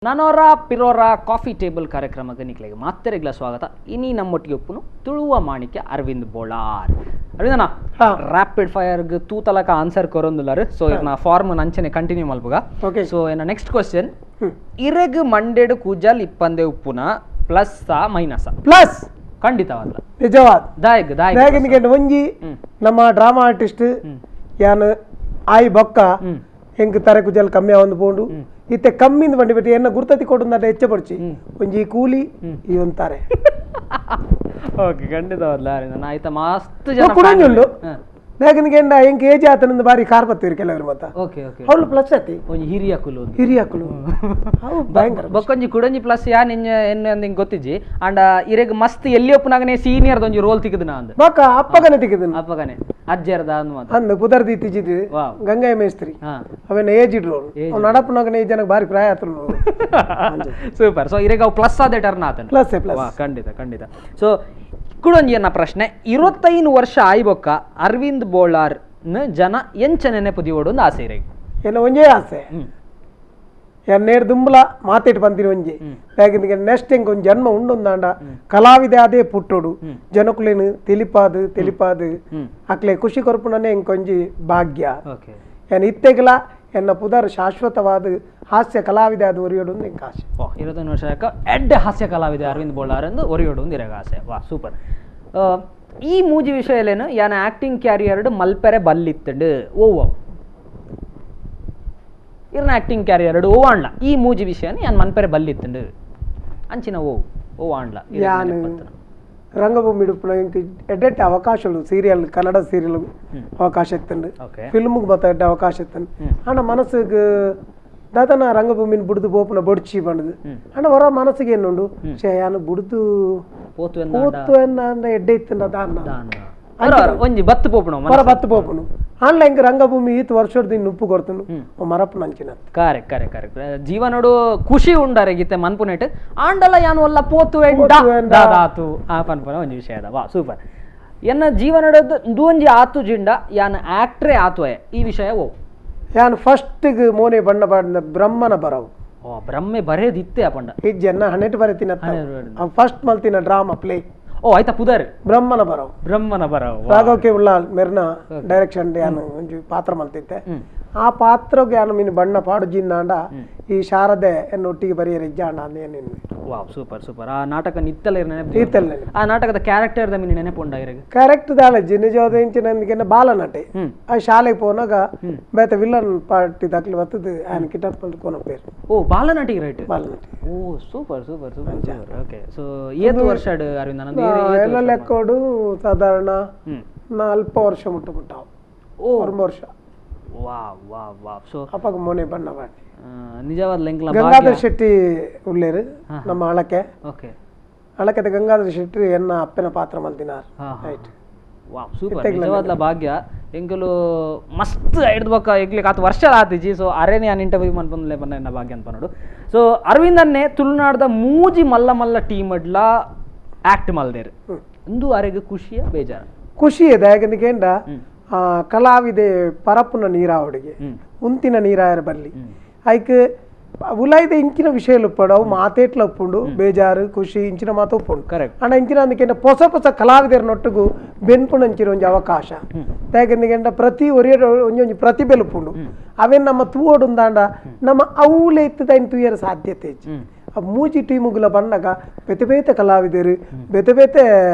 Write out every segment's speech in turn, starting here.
ನನೋರ ಪಿರೋರ coffee table ಕಾರ್ಯಕ್ರಮಕ್ಕೆ ನಿಕ್ಲೆಗೆ ಮಾತ್ರೆಗಳ ಸ್ವಾಗತ. ಇನಿ ನಮ್ಮೊಟ್ಟಿಗೆ ಒಪ್ಪುನು ತುಳುವ ಮಾಣಿಕ್ಯ ಅರವಿಂದ್ ಬೋಳಾರ್. ಅರವಿಂದಣ್ಣ, ರ್ಯಾಪಿಡ್ ಫೈರ್ ತೂತಲಕ ಆನ್ಸರ್ ಕೊರೊಂದುಲ್ಲಾರು. ಸೊ ಇರ್ನ ಫಾರ್ಮ್ ಅಂಚನೆ ಕಂಟಿನ್ಯೂ ಮಲ್ಪುಗ. ಸೊ ಎನ್ನ ನೆಕ್ಸ್ಟ್ ಕ್ವಶನ್, ಇರೆಗ್ ಮಂಡೆಡ್ ಕೂಜಲ್ ಇಪ್ಪಂದೆ ಉಪ್ಪುನ ಪ್ಲಸ್ ಮೈನಸ್? ಪ್ಲಸ್ ಖಂಡಿತವಾದ ನಿಜವಾದ. ದಾಯಗ್ ದಾಯಗ್ ಒಂಜಿ ನಮ್ಮ ಡ್ರಾಮಾ ಆರ್ಟಿಸ್ಟ್ ಯಾನ್ ಆಯಿ ಬೊಕ್ಕ ಎಂಕ್ ತರೆ ಕುಜಲ್ ಕಮ್ಮಿ ಆವೊಂದು ಪೋಂಡು. ಇತ್ತೆ ಕಮ್ಮಿಂದ ಬಂಡಿ ಬಿಟ್ಟು ಎನ್ನ ಗುರ್ತತಿ ಕೊಡುಂದಾಟ ಹೆಚ್ಚ ಪಡ್ಚಿ ಒಂಜಿ ಕೂಲಿ ಈ ಒಂತಾರೆ. ಓಕೆ, ಖಂಡಿತವಾದ್ಲ ಆಯ್ತಾ ಮಸ್ತ್ ಜನ ಕುಡೊಂಜಿ ಉಂಡು. ದಾಯಗಂದ ಎಂಕ್ ಏಜ್ ಆತನಂದು ಬಾರಿ ಕಾರ್ ಬತ್ತೀರಿ ಕೆಲವರು ಮತ್ತ. ಓಕೆ ಓಕೆ, ಅವಳು ಪ್ಲಸ್ ಆತಿ ಒಂಜಿ ಹಿರಿಯಕುಲು ಹಿರಿಯಕುಲು ಅವು ಭಯಂಕರ. ಬೊಕ್ಕೊಂಜಿ ಕುಡೊಂಜಿ ಪ್ಲಸ್ ಯಾನ್ ಎನ್ನ ಅಂದ್ ಗೊತ್ತಿಜ್ಜಿ. ಅಂಡ ಇರೆಗ್ ಮಸ್ತ್ ಎಲ್ಲಿ ಒಪ್ಪುನಾಗನೆ ಸೀನಿಯರ್ ಒಂಜಿ ರೋಲ್ ತಿಕ್ಕುದು ಅಂದ್ ಬೊಕ್ಕ ಅಪ್ಪಗನೆ ತಿಕ್ಕುದು ಅಪ್ಪಗನೆ ಅಜ್ಜರ್ದ ಅಂದ್ ಮಾತ ಅಂದ್ ಪುದರ್ ದೀತಿಜಿದ್ ಗಂಗಾಯ ಮೇಸ್ತ್ರಿ ಅವೇನ ಏಜ್ ರೋಲ್ ಅವ್ನು ನಡಪುನಾಗನೆ ಈ ಜನಕ್ಕೆ ಬಾರಿ ಪ್ರಾಯ ಆತನು. ಸೂಪರ್. ಸೊ ಇರೆಗ್ ಅವು ಪ್ಲಸ್ ಆದ ಟರ್ನ್ ಆತನ ಪ್ಲಸ್ ಪ್ಲಸ್ ಖಂಡಿತ ಖಂಡಿತ. ಸೊ ಕುಡೊಂಜಿ ಎನ್ನ ಪ್ರಶ್ನೆ, 25 ವರ್ಷ ಆಯ್ಬೊಕ್ಕ ಅರವಿಂದ್ ಬೋಳಾರ್ ಜನ ಎಂಚ ನೆನಪು ದಿವೋಡು ಒಂದು ಆಸೆ ಇರೆಗ್? ಎನ್ನ ಒಂಜೇ ಆಸೆ, ಎನ್ನೇರು ದುಂಬಲ ಮಾತಿಟ್ಟು ಬಂದಿರ ಒಂಜಿ ಯಾಕಂದ್ರೆ ನೆಕ್ಸ್ಟ್ ಎಂಕ್ ಒಂಜಿ ಜನ್ಮ ಉಂಡೊಂದಾಂಡ ಕಲಾವಿದೆ ಅದೇ ಪುಟ್ಟೋಡು ಜನಕುಲೇನು ತಿಳಿಪಾದು ತಿಳಿಪಾದು ಅಕ್ಲೆ ಖುಷಿ ಕೊರ್ಪುನನೆ ಎಂಕೊಂಜಿ ಭಾಗ್ಯ. ಏನ್ ಇತ್ತೆಗಲ ಎನ್ನ ಪುದರ್ ಶಾಶ್ವತವಾದ ಹಾಸ್ಯ ಕಲಾವಿದೆ ಅದು ಒರಿಯೋಡು ಎಂಕ್ ಆಸೆ. 25 ವರ್ಷ ಯಾಕ ಎಡ್ಡೆ ಹಾಸ್ಯ ಕಲಾವಿದೆ ಅರವಿಂದ್ ಬೋಳಾರ್ ಎಂದು ಒರಿಯೋಡು ಒಂದು ಇರಗ ಆಸೆ. ವಾ ಸೂಪರ್. ಈ ಮೂಜಿ ವಿಷಯಲೇನು ಯಾನ ಆಕ್ಟಿಂಗ್ ಕ್ಯಾರಿಯರ್ಡ್ ಮಲ್ಪೆರೆ ಬಲ್ಲಿತ್ತಂಡು ಓ ಇರ್ನ ಆಕ್ಟಿಂಗ್ ಕ್ಯಾರಿಯರ್ಡ್ ಓ ಆಂಡ್ಲ ಈ ಮೂಜಿ ವಿಷಯನ ಯಾನ್ ಮನ್ಪೆರೆ ಬಲ್ಲಿತ್ತಂಡು ಅಂಚಿನ ಓ ಓ ಆಂಡ್ಲ. ಯಾನ್ ರಂಗಭೂಮಿ ಎಡ್ಡೆಡ್ಡೆ ಅವಕಾಶಗಳು ಸೀರಿಯಲ್ ಕನ್ನಡ ಸೀರಿಯಲ್ ಅವಕಾಶ ಇತ್ತಂಡು, ಫಿಲ್ಮ್ಗೆ ಮತ್ತ ಎಡ್ಡೆ ಅವಕಾಶ ಇತ್ತಂಡು. ಆಂಡ ಮನಸ್ಸಿಗೆ ದಾದನ ರಂಗಭೂಮಿನ ಬುಡ್ದು ಬೋಪುನ ಬೊಡ್ಚಿ ಬಂಡದು ಅಂಡ ಹೊರ ಮನಸ್ಸಿಗೆ ಏನುಂಡು ಶೇ ಯಾನು ಬುಡ್ದು ಪೋತು ಎನ್ನ ಎಡ್ಡೆ ಇತ್ತಂಡ ದಾನ ಒಂಜಿ ಬತ್ತು ಪೋಪುನು ಹೊರ ಬತ್ತು ಪೋಪುನು ಆನ್ಲ ಹಿಂಗ ರಂಗಭೂಮಿ ಈತ್ ವರ್ಷದ ಉಪ್ಪು ಕೊಡ್ತನು ಮರಪ್ಪನ ಅಂಚಿನ. Correct correct correct. ಜೀವನೋಡು ಖುಷಿ ಉಂಡಾರೆ ಗೀತೆ ಮನ್ಪುನೆಟ್ ಆಂಡಲ ಯಾನು ಒಲ್ಲ ಪೋತು ದಾತು ಆ ಪನ್ಪುನ ಒಂಜಿ ವಿಷಯ ಅದ. ವಾ ಸೂಪರ್. ಎನ್ನ ಜೀವನದ ಒಂಜಿ ಆತು ಜಿಂಡ ಯಾನ್ ಆಕ್ಟ್ರೇ ಆತುವೆ ಈ ವಿಷಯ ಓ ಯಾನ್ ಫಸ್ಟ್ ಮೋನೆ ಬಣ್ಣ ಬಾಡಿದ ಬ್ರಹ್ಮನ ಬರವು. ಓ ಬ್ರಹ್ಮೆ ಬರೇದಿತ್ತೆ ಅಪಂಡ ಇಜ್ಜನ್ನ ಹಣೆಟ್ ಬರೆತಿನ ಫಸ್ಟ್ ಮಲ್ತಿನ ಡ್ರಾಮಾ ಪ್ಲೇ. ಓ ಆಯ್ತಾ ಪುದರ್ ಬ್ರಹ್ಮನ ಬರವು. ಬ್ರಹ್ಮನ ಬರವು ರಾಘವ್ ಕೆ ಉಳ್ಳಾಲ್ ಮೆರ್ನ ಡೈರೆಕ್ಷನ್ ಯಾನು ಒಂಜಿ ಪಾತ್ರ ಮಲ್ತಿತ್ತೆ. ಆ ಪಾತ್ರಗೆ ಯಾನು ಮೀನು ಬಣ್ಣ ಪಾಡು ಜಿಂದಾಂಡ ಈ ಶಾರದೆ ಎನ್ನೊಟ್ಟಿಗೆ ಬರೆಯರ ಇಜ್ಜಾಂಡ ಅಂದ. Wow super super. ಆ ನಾಟಕ ನಿತ್ತಲ ನೆನಪು, ಆ ನಾಟಕದ ಕ್ಯಾರೆಕ್ಟರ್ the ಮೀನು ನೆನಪುಂಡ ಇರಗ? ಕ್ಯಾರೆಕ್ಟರ್ ದಾಳಜ್ಜಿ ನಿಜವಾದ ಇಂಚಿನ ಬಾಲನಟೆ ಆ ಶಾಲೆಗೆ ಪೋನಾಗ ಬೇತ ವಿಲ್ಲನ್ ಪಾರ್ಟಿ ದಾಖಲೆ ಬರ್ತದೆ ಆನ್ ಕಿಟಾಪ್ ಕೋನ ಪೇರು. ಓ ಬಾಲನಟಿ ರೈಟ್ ಬಾಲನಟಿ. ಓ super super super super. Okay so ಏತು ವರ್ಷ ಅರವಿಂದ ನಂದು ಎಲ್ಲ ಲೆಕ್ಕೋಡು ಸಾಧಾರಣ ಅಲ್ಪ ವರ್ಷ ಮುಟ್ಟ ಮುಟ್ಟಾವು. ಓ ಒಂದು ವರ್ಷ. ವಾ ವಾ ವಾ. ಸೊ ಅಪ್ಪಗ ಮೋನೆ ಬಣ್ಣ ಮಾಡಿ ನಿಜವಾದ ಲೆಂಕ್ಲ ಗಂಗಾಧರ್ ಶೆಟ್ಟಿ ಉಳ್ಳೇರು ನಮ್ಮ ಅಳಕೆ. ಓಕೆ ಅಳಕೆದ ಗಂಗಾಧರ್ ಶೆಟ್ಟಿ ಎನ್ನ ಅಪ್ಪನ ಪಾತ್ರ ಮಲ್ದಿನಾರ್. Right. Wow super. ನಿಜವಾದ ಭಾಗ್ಯ ಎಂಕಲು ಮಸ್ತ್ ಹಿಡ್ದು ಬೊಕ್ಕ ಎಂಕ್ಲಿಕ್ ಆತು ವರ್ಷ ಆತಿಜಿ. ಸೊ ಅರೇನೆ ಯಾನ್ ಇಂಟರ್ವ್ಯೂ ಮನ್ಪೊಂದುಲ್ಲೆ ಪನ್ನ ಎನ್ನ ಭಾಗ್ಯ ಅಂತ ನೋಡು. ಸೊ ಅರವಿಂದನ್ನೇ ತುಳುನಾಡ್ದ ಮೂಜಿ ಮಲ್ಲ ಮಲ್ಲ ಟೀಮ್ ಅಡ್ಲ ಆಕ್ಟ್ ಮಲ್ದೇರು ಇಂದು ಅರೆಗೆ ಖುಷಿಯ ಬೇಜಾರ? ಖುಷಿ ಇದೆ ಯಾಕಂದ್ರೆ ಕೇಂದ್ರ ಕಲಾವಿದೆ ಪರಪ್ಪುನ ನೀರಾವಡಿಗೆ ಉಂತಿನ ನೀರಾಯರ ಬರಲಿ ಐಕ್ ಉಲಾಯ್ದ ಇಂಚಿನ ವಿಷಯ ಉಪ್ಪುಂಡು ಅವು ಮಾತೇಟ್ಲ ಉಪ್ಪುಂಡು ಬೇಜಾರು ಖುಷಿ ಇಂಚಿನ ಮಾತು ಉಪ್ಪುಂಡು. ಕರೆಕ್ಟ್. ಅಂಡ ಇಂಚಿನ ಅಂದಕ್ಕೆ ಹೊಸ ಹೊಸ ಕಲಾವಿದರನೊಟ್ಟಿಗೂ ಬೆನ್ಪುನಂಚಿನ ಒಂಜಿ ಅವಕಾಶ ಯಾಕಂದ್ರೆ ಪ್ರತಿ ಒರಿಯ ಒಂಜೊಂಜಿ ಪ್ರತಿಭೆ ಉಪ್ಪುಂಡು ಅವೇನು ನಮ್ಮ ತೂವೋಡುಂದಾಂಡ ನಮ್ಮ ಅವುಲೆ ಇತ್ತದ ತೂಯರ ಸಾಧ್ಯತೆ ಹೆಚ್ಚು. ಆ ಮೂಜಿ ಟೀಮುಗಳ ಬಂದಾಗ ಬೇತೆ ಬೇತೆ ಕಲಾವಿದರು ಬೇತೆ ಬೇತೆ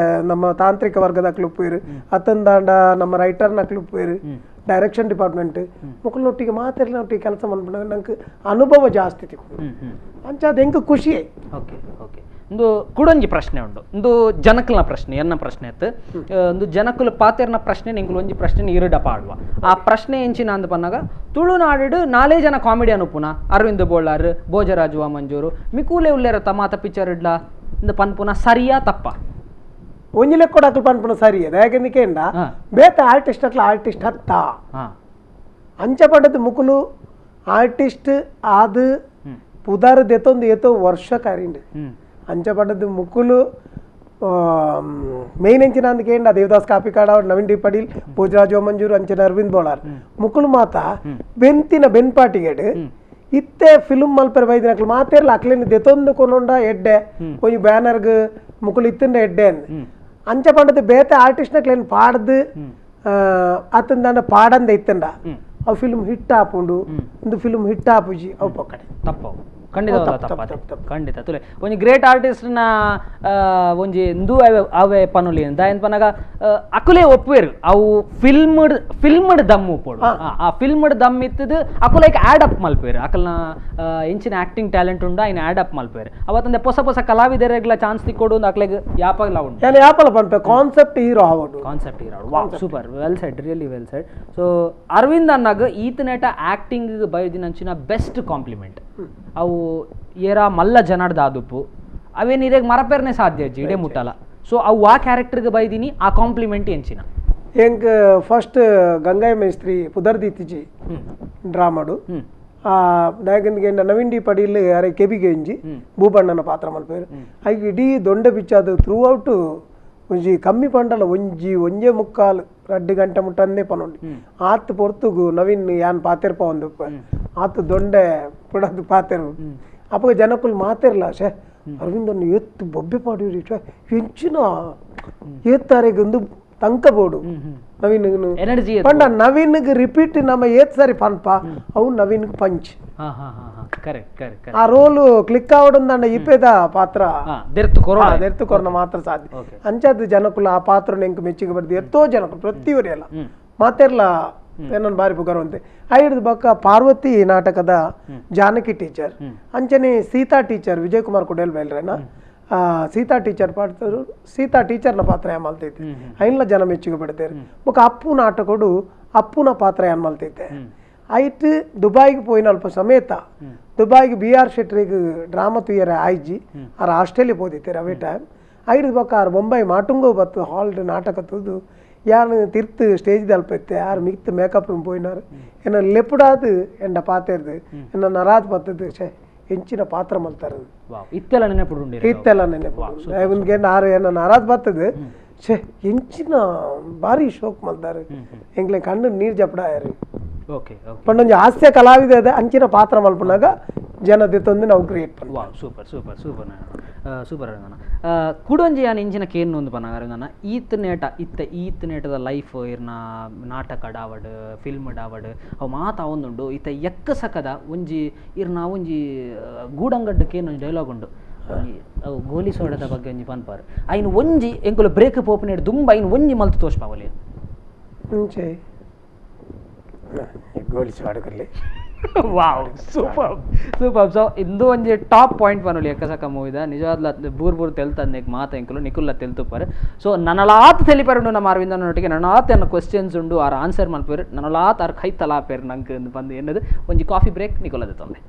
ನಮ್ಮ ತಾಂತ್ರಿಕ ವರ್ಗದ ಕ್ಲುಪ್ಪೇರು ಅತ್ತಂದಾಂಡ ನಮ್ಮ ರೈಟರ್ನ ಕ್ಲುಪ್ಪೇರು ಡೈರೆಕ್ಷನ್ ಡಿಪಾರ್ಟ್ಮೆಂಟ್ ಮುಕ್ಕಳೊಟ್ಟಿಗೆ ಮಾತೆಲ್ಲ ಕೆಲಸ ಮಾಡ್ಬಿಟ್ಟು ನಂಗೆ ಅನುಭವ ಜಾಸ್ತಿ ತಿಕ್ಕು ಅಂಚ ಅದು ಹೆಂಗೆ ಖುಷಿ. Okay okay. ಒಂದು ಕುಡೊಂಜಿ ಪ್ರಶ್ನೆ ಉಂಡು, ಒಂದು ಜನಕಲ್ನ ಪ್ರಶ್ನೆ ಎನ್ನ ಪ್ರಶ್ನೆ ಆಯ್ತು. ಒಂದು ಜನಕುಲ ಪಾತೆರ್ನ ಪ್ರಶ್ನೆ ನಿಂಕುಲು ಒಂಜಿ ಪ್ರಶ್ನೆ ಇರುಡ ಪಾಡುವ. ಆ ಪ್ರಶ್ನೆ ಎಂಚಿನ ಅಂದ್ ಪನ್ನಾಗ ತುಳುನಾಡು ನಾಲೇ ಜನ ಕಾಮಿಡಿಯನ್ ಉಪ್ಪುನ ಅರವಿಂದ್ ಬೋಳಾರ್ ಭೋಜರಾಜು ವಾಮಂಜೂರು ಮಿಕೂಲೆ ಉಲ್ಲೇರ ತಮಾತ ಪಿಕ್ಚರ್ ಇಡ್ಲ ಇಂದ ಪನ್ಪುನ ಸರಿಯಾ ತಪ್ಪ? ಒಂಜಿ ಲೆಕ್ಕೋಡು ಅಕ್ಲು ಪನ್ಪುನ ಸರಿ ಅದ ಯಾಕಂದ್ರೆ ಕೇಂದ್ರ ಬೇತ ಆರ್ಟಿಸ್ಟ್ ಅಕ್ಲು ಆರ್ಟಿಸ್ಟ್ ಹತ್ತ ಅಂಚ ಪಂಡದ ಮುಕುಲು ಆರ್ಟಿಸ್ಟ್ ಆದ್ ಪುದಾರ್ ದೆತ್ತೊಂದು ಏತೋ ವರ್ಷ ಕರಿಂಡು ಅಂಚ ಪಂಡದ ಮುಕುಲು ಮೇನ್ ಎಂಚಿನ ಅಂದಕೇಂಡ ದೇವದಾಸ್ ಕಾಪಿಕಾಡ ನವೀನ್ ಡಿ ಪಡೀಲ್ ಭೋಜರಾಜ್ ಮಂಜೂರು ಅಂಚಿನ ಅರವಿಂದ್ ಬೋಳಾರ್ ಮುಕುಲು ಮಾತ ಬೆಂತಿನ ಬೆನ್ಪಾಟಿಗೆಡ್ ಇತ್ತೆ ಫಿಲ್ಮ್ ಮಲ್ಪೆರೆ ಬೈದಿನಕ್ಲು ಮಾತೇರ್ಲ ಅಕ್ಲೆನ್ ದೆತೊಂದು ಕೊನೊಂಡ ಎಡ್ಡೆ ಒಂಜಿ ಬ್ಯಾನರ್ಗ್ ಮುಕುಲು ಇತ್ತಂಡ ಎಡ್ಡೆ ಅಂದ್ ಅಂಚ ಪಂಡದ ಬೇತೆ ಆರ್ಟಿಸ್ಟ್ ನಕ್ಲೆನ್ ಪಾಡ್ದು ಅತ್ತಂದಾಂಡ ಪಾಡಂದ ಇತ್ತಂಡ ಅವು ಫಿಲ್ಮ್ ಹಿಟ್ ಆಪುಂಡು ಒಂದು ಫಿಲ್ಮ್ ಹಿಟ್ ಆಪುಜಿ ಅವು ಪೊಕ್ಕಡೆ ತಪ್ಪವು ಖಂಡಿತ ಖಂಡಿತ ತುಲೆ ಒಂಜಿ ಗ್ರೇಟ್ ಆರ್ಟಿಸ್ಟ್ನ ಒಂಜಿ ಇಂದು ಅವೆ ಪನುಲಿ ದಾಯನ್ ಪನಗ ಅಕುಲೇ ಒಪ್ಪುವೆರು ಅವು ಫಿಲ್ಮ್ಡ್ ಫಿಲ್ಮ್ಡ್ ದಮ್ ಉಪ್ಪೊಡು ಆ ಫಿಲ್ಮ್ಡ್ ದಮ್ ಇತ್ತದು ಅಕುಲೈಕ್ ಆ್ಯಡ್ ಅಪ್ ಮಲ್ಪೇರು ಅಕಲ್ನ ಎಂಚಿನ ಆಕ್ಟಿಂಗ್ ಟ್ಯಾಲೆಂಟ್ ಉಂಡು ಐನ್ ಆ್ಯಡ್ ಅಪ್ ಮಲ್ಪೇರು ಅವತ್ತಂದೆ ಹೊಸ ಹೊಸ ಕಲಾವಿದರೆಗ್ಲ ಚಾನ್ಸ್ ತಿಕ್ಕೊಡು ಅಕ್ಲೆಗ್ ಯಾಪಗ್ಲ ಉಂಡು ಯಾನ್ ಯಾಪಲ ಪನ್ಪೆ ಕಾನ್ಸೆಪ್ಟ್ ಹೀರೋ ಆವೊಡು ಕಾನ್ಸೆಪ್ಟ್ ಹೀರೋ ಆವೊಡು. Wow super well said really well said. So Aravind ಅನ್ನಾಗ ಈತನೇಟ acting ಬೈದಿನಂಚಿನ best compliment ಅವು ಏರ ಮಲ್ಲ ಜನಡ್ದ ಆದುಪ್ಪು ಅವೇನು ಇರೇಗ್ ಮರಪೇರ್ನೆ ಸಾಧ್ಯ ಅಜ್ಜಿ ಇಡೇ ಮುಟ್ಟಲ್ಲ. ಸೊ ಅವು ಆ ಕ್ಯಾರೆಕ್ಟರ್ಗೆ ಬೈದಿನಿ ಆ ಕಾಂಪ್ಲಿಮೆಂಟ್ ಎಂಚಿನ ಎಂಕ್ ಫಸ್ಟ್ ಗಂಗಾಯ ಮೇಸ್ತ್ರಿ ಪುದರ್ದೀತಿಜಿ ಡ್ರಾಮಾಡು ದಾಯಕಂದಿಗೆ ನವೀನ್ ಡಿ ಪಡೀಲ್ ಅರೆ ಕೆಬಿಗೆ ಎಂಜಿ ಭೂಪಣ್ಣನ ಪಾತ್ರ ಮಲ್ಪೇರು ಐಕ್ ಇಡೀ ದೊಂಡೆ ಪಿಚ್ಚಾದ ಥ್ರೂ ಔಟ್ ಒಂಜಿ ಕಮ್ಮಿ ಪಂಡಲ ಒಂಜಿ ಒಂಜೆ ಮುಕ್ಕಾಲು ರಡ್ಡು ಗಂಟೆ ಮುಟ್ಟಂದೇ ಪನೊಂಡಿ ಆತ್ ಪೊರ್ತುಗು ನವೀನ್ ಯಾನ್ ಪಾತೆರ್ಪ ಒಂದು ಆತು ದೊಂಡೆ ಪುಡದು ಪಾತೆರು ಅಪ್ಪಗ ಜನಕ್ಕುಲು ಮಾತೆರ್ಲ ಶೇ ಅರವಿಂದನ್ನು ಎತ್ತು ಬೊಬ್ಬೆ ಪಾಡಿ ಎಂಚಿನ ಏತ್ತಾರೆಗೊಂದು ತಂಕ ಬೋಡು ನವೀನ್ ಎನರ್ಜಿ ಪಂಡ ನವೀನ್ಗೆ ರಿಪೀಟ್ ನಮ್ಮ ಏತ್ ಸಾರಿ ಪನ್ಪ ಅವು ನವೀನ್ಗೆ punch correct correct ಆ ರೋಲ್ ಕ್ಲಿಕ್ ಆವಡೊಂದಂಡ ಇಪ್ಪೇದ ಪಾತ್ರ ದೆರ್ತು ಕೊರೋನ ಮಾತ್ರ ಸಾಧ್ಯ ಅಂಚಾದ ಜನಕ್ಕುಲು ಆ ಪಾತ್ರ ಎಂಕ್ ಮೆಚ್ಚಿಗೆ ಬರ್ದು ಎತ್ತೋ ಜನಕ್ಕುಲು ಪ್ರತಿಯೊರಿಯಲ್ಲ ಮಾತೆರ್ಲ ಏನೊಂದು ಬಾರಿ ಪುಗರುವಂತೆ ಐಡ್ದು ಬೊಕ್ಕ ಪಾರ್ವತಿ ನಾಟಕದ ಜಾನಕಿ ಟೀಚರ್ ಅಂಚನೆ ಸೀತಾ ಟೀಚರ್ ವಿಜಯ್ ಕುಮಾರ್ ಕುಡೇಲ್ ಬೈಲ್ರೇನ ಸೀತಾ ಟೀಚರ್ ಪಾಡ್ತಾರು ಸೀತಾ ಟೀಚರ್ನ ಪಾತ್ರ ಏನ್ ಮಲ್ತೈತೆ ಐನ್ಲ ಜನ ಮೆಚ್ಚುಗೆ ಪಡ್ತಾರೆ ಬೊಕ್ಕ ಅಪ್ಪು ನಾಟಕಡು ಅಪ್ಪುನ ಪಾತ್ರ ಏನ್ ಮಲ್ತೈತೆ ಐಟ್ ದುಬಾಯ್ಗೆ ಪೋಯಿನ ಅಲ್ಪ ಸಮೇತ ದುಬಾಯ್ಗೆ ಬಿ ಆರ್ ಶೆಟ್ರಿಗೆ ಡ್ರಾಮಾ ತುಯ್ಯರೆ ಆಯ್ಜಿ ಆರ್ ಆಸ್ಟ್ರೇಲಿಯಾ ಪೋದಿತ್ತಾರೆ ಅವೇ ಟೈಮ್ ಐಡ್ದು ಬೊಕ್ಕ ಆರ್ ಬೊಂಬೈ ಮಾಟುಂಗೋ ಬತ್ತು ಹಾಲ್ಡ್ ನಾಟಕ ತುದು ಯಾನ್ ತಿರ್ತು ಸ್ಟೇಜ್ ಅಲ್ಪ ಇತ್ತೆ ಆರ್ ಮಿಕ್ತು ಮೇಕಪ್ ರೂಮ್ ಪೋಯಿನಾರು ಎನ್ನ ಲೆಪುಡಾದು ಎಂಡ ಪಾತೆರ್ದು ಎನ್ನ ನರಾದ್ ಪತ್ತದು ಶೇ ಎಂಚಿನ ಪಾತ್ರ ಮಲ್ತಾರದು ಇತ್ತೆಲ್ಲ ನೆನಪು ಇತ್ತೆಲ್ಲ ನೆನಪು ಆರು ಎನ್ನ ನರಾದ್ ಬತ್ತದು ಶೇ ಎಂಚಿನ ಭಾರಿ ಶೋಕ್ ಮಲ್ತಾರೆ ಎಂಗ್ಲೆ ಕಣ್ಣು ನೀರು ಜಪಡಾಯರು ಓಕೆ ಪಂಡೊಂಜಿ ಹಾಸ್ಯ ಕಲಾವಿದ ಅದ ಅಂಚಿನ ಪಾತ್ರ ಮಲ್ಪುನಾಗ ಜನ ದೆತ್ತೊಂದು ನಾವು ಕ್ರಿಯೇಟ್ ಪನ್ಪ. Wow super super super super ಅರವಿಂದಣ್ಣ. ಕುಡೊಂಜಿ ಯಾನ್ ಇಂಚಿನ ಕೇನ್ ಒಂದು ಪನ್ನ ಅರವಿಂದಣ್ಣ ಈತ್ ನೇಟ ಇತ್ತ ಈತ್ ನೇಟದ ಲೈಫ್ ಇರ್ನ ನಾಟಕ ಡಾವಡ್ ಫಿಲ್ಮ್ ಡಾವಡ್ ಅವು ಮಾತ ಒಂದುಂಡು ಇತ್ತ ಎಕ್ಕಸಕದ ಒಂಜಿ ಇರ್ನ ಒಂಜಿ ಗೂಡಂಗಡ್ಡು ಕೇನ್ ಒಂಜಿ ಡೈಲಾಗ್ ಉಂಡು ಅವು ಗೋಲಿ ಸೋಡದ ಬಗ್ಗೆ ಒಂಜಿ ಪನ್ಪಾರು ಐನ್ ಒಂಜಿ ಎಂಕುಲು ಬ್ರೇಕ್ ಪೋಪನೇಟ್ ದುಂಬ ಐನ್ ಒಂಜಿ ಮಲ್ತು ತೋಷ್ಪಾವಲಿ ಮುಂಚೆ ಗೋಲಿ ಸೋಡಕಲ್ಲಿ. Wow super super. So ಇಂದು ಒಂಜಿ ಟಾಪ್ ಪಾಯಿಂಟ್ ಪನೊಲಿ ಎಕ್ಕಸಕ ಮೂವಿದ ನಿಜವಾದ್ಲ ಬೂರ್ ಬೂರ್ ತೆಲ್ತಂದೇಕ್ ಮಾತ ಎಂಕುಲು ನಿಕುಲ್ಲ ತೆಲ್ತುಪ್ಪರು. ಸೊ ನನಲಾತ್ ತೆಲಿಪರುಂಡು ನಮ್ಮ ಅರವಿಂದನೊಟ್ಟಿಗೆ ನನಲಾತ್ ಎನ್ನ ಕ್ವಶನ್ಸ್ ಉಂಡು ಆರ್ ಆನ್ಸರ್ ಮಲ್ಪೇರು ನನಲಾತ್ ಆರ್ ಕೈ ತಲಾಪೇರು ನಂಗೆ ಬಂದು ಎನ್ನದು ಒಂಜಿ ಕಾಫಿ ಬ್ರೇಕ್ ನಿಕುಲ್ಲದ ತೊಂದೆ.